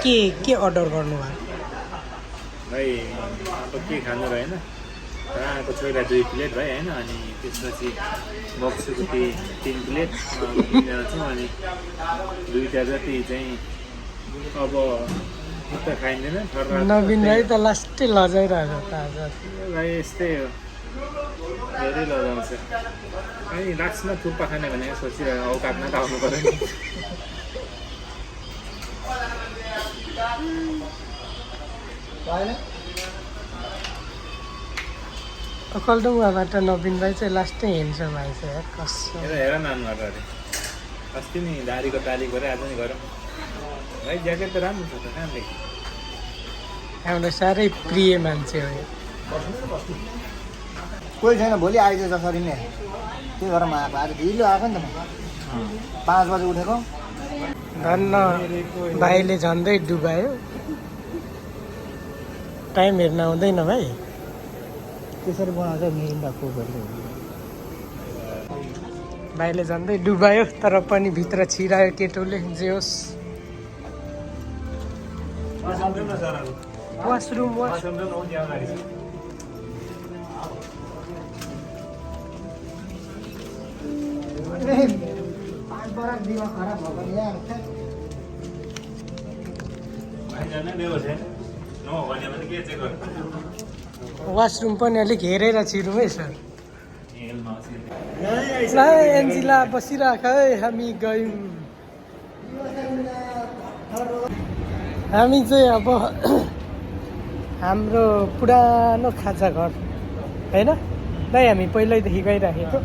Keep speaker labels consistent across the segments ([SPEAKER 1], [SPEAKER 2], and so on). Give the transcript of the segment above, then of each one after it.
[SPEAKER 1] के अर्डर गर्नुभयो
[SPEAKER 2] भाइ अब के खानु र होइन आएको छोइला 2 प्लेट भाइ होइन अनि त्यसपछि बक्सुको 3 प्लेट किनेर छौँ अनि 2टा जति चाहिँ अब उता खाइँदैन
[SPEAKER 1] नवीन भाइ त लास्टै लजाइरहेको त आज
[SPEAKER 2] भाइ यस्तै हो धेरै लजाउँछ अनि लास्टमा थुक्पा खाने भनेको सोचिरहेको औकातमा त आउनु पऱ्यो नि
[SPEAKER 1] अकलडुङ्गाबाट नवीन भाइ चाहिँ लास्टै हिँड्छ भाइ चाहिँ कसो
[SPEAKER 2] हेर नानु अरे अस्ति नि दारीको ताली गरेँ आज नि गरौँ भाइ ज्याकेट त राम्रो छ त कहाँदेखि
[SPEAKER 1] हाम्रो साह्रै प्रिय मान्छे हो
[SPEAKER 3] कोही छैन भोलि आइज जसरी नै के गरौँ आएको आज ढिलो आएको नि त म 5 बजे उठेको
[SPEAKER 1] धन्न भाइले झन्डै डुबायो टाइम हेर्न आउँदैन भाइ
[SPEAKER 3] त्यसरी बनाउँछ मिरिन्डा कोकहरू
[SPEAKER 1] भाइले झन्डै डुबायो तर पनि भित्र छिरायो केटोले जे होस् वासरुम वासरुम पनि अलिक हेरेर छिरौँ है सर ल एन्जिला बसिराख है हामी गयौँ हामी चाहिँ अब हाम्रो पुरानो खाजा घर होइन दाइ हामी पहिल्यैदेखि गइराखेको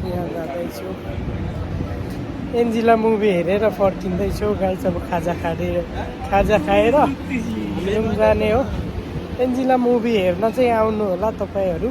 [SPEAKER 1] यहाँ जाँदैछु एन्जिला मुभी हेरेर फर्किँदैछु गाइस अब खाजा खाएर रुम जाने हो एन्जिला मुभी हेर्न चाहिँ आउनु होला तपाईँहरू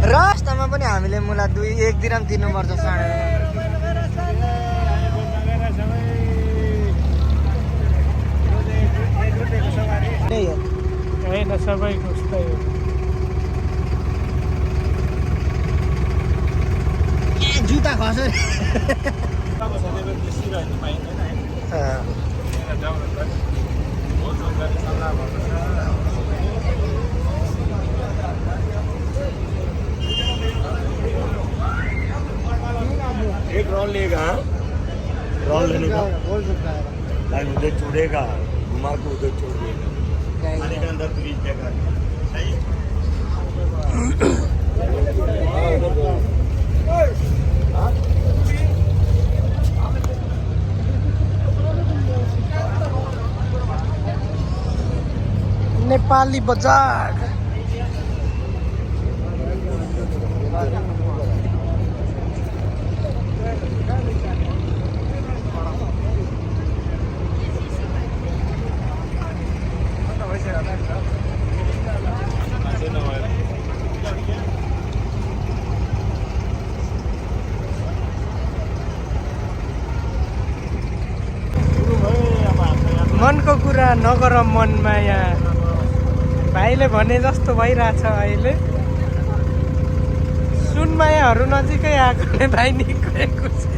[SPEAKER 3] रस्तामा पनि हामीले मुला 1 दिराम तिर्नुपर्छ साढे
[SPEAKER 1] होइन सबैको उस्तै हो
[SPEAKER 3] जुत्ता खस्यो
[SPEAKER 4] एक रोल लेगा रोल लेने का लाइन उधर छोड़ेगा घुमा को उधर छोड़ देगा आने के अंदर ब्रिज देगा सही
[SPEAKER 1] नेपाली बजार मनको कुरा नगर मनमा यहाँ भाइले भने जस्तो भइरहेछ अहिले सुनमायाहरू नजिकै आएकोले भाइ निकै खुसी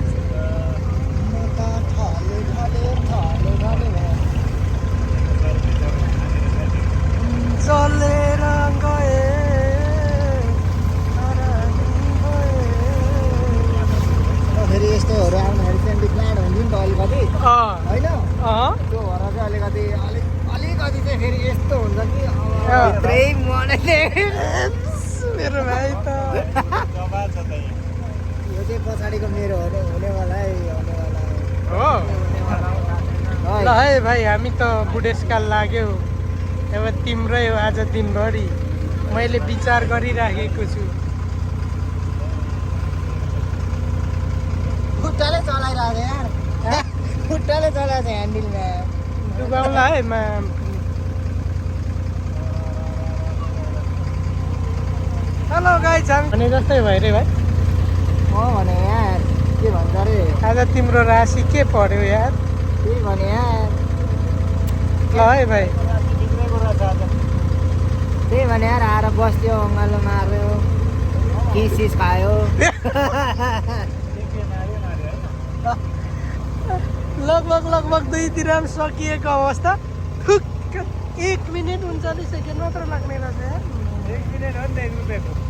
[SPEAKER 1] चलेर गए
[SPEAKER 3] फेरि यस्तोहरू आउदाखेरि चाहिँ प्लान्ट हुन्छ नि त अलिकति होइन त्यो भएर चाहिँ अलिकति चाहिँ फेरि यस्तो हुन्छ कि भित्रै मनैले
[SPEAKER 1] मेरो भाइ त
[SPEAKER 3] यो चाहिँ पछाडिको मेरो हुनेवाला
[SPEAKER 1] हो ल है भाइ हामी त बुढेसकाल लाग्यो अब तिम्रै हो आज दिनभरि मैले विचार गरिराखेको छु
[SPEAKER 3] खुट्टाले चलाइरहेको यार खुट्टाले चलाएको छ ह्यान्डलमा
[SPEAKER 1] डुबाउला है हेलो गाइस हामी भने जस्तै भयो रे भाइ
[SPEAKER 3] म भने यार के भन्छ अरे
[SPEAKER 1] आज तिम्रो राशि के पर्यो यार
[SPEAKER 3] के भने यार
[SPEAKER 1] ल है भाइ
[SPEAKER 3] त्यही भने यार आएर बस्थ्यो अङ्गालो मार्यो किसिस खायो
[SPEAKER 1] लगभग 2-3 राउन्ड सकिएको अवस्था 1 मिनट 39 सेकेन्ड मात्र लाग्ने रहेछ यार
[SPEAKER 2] 1 मिनट हो नि त 1 रुपियाँको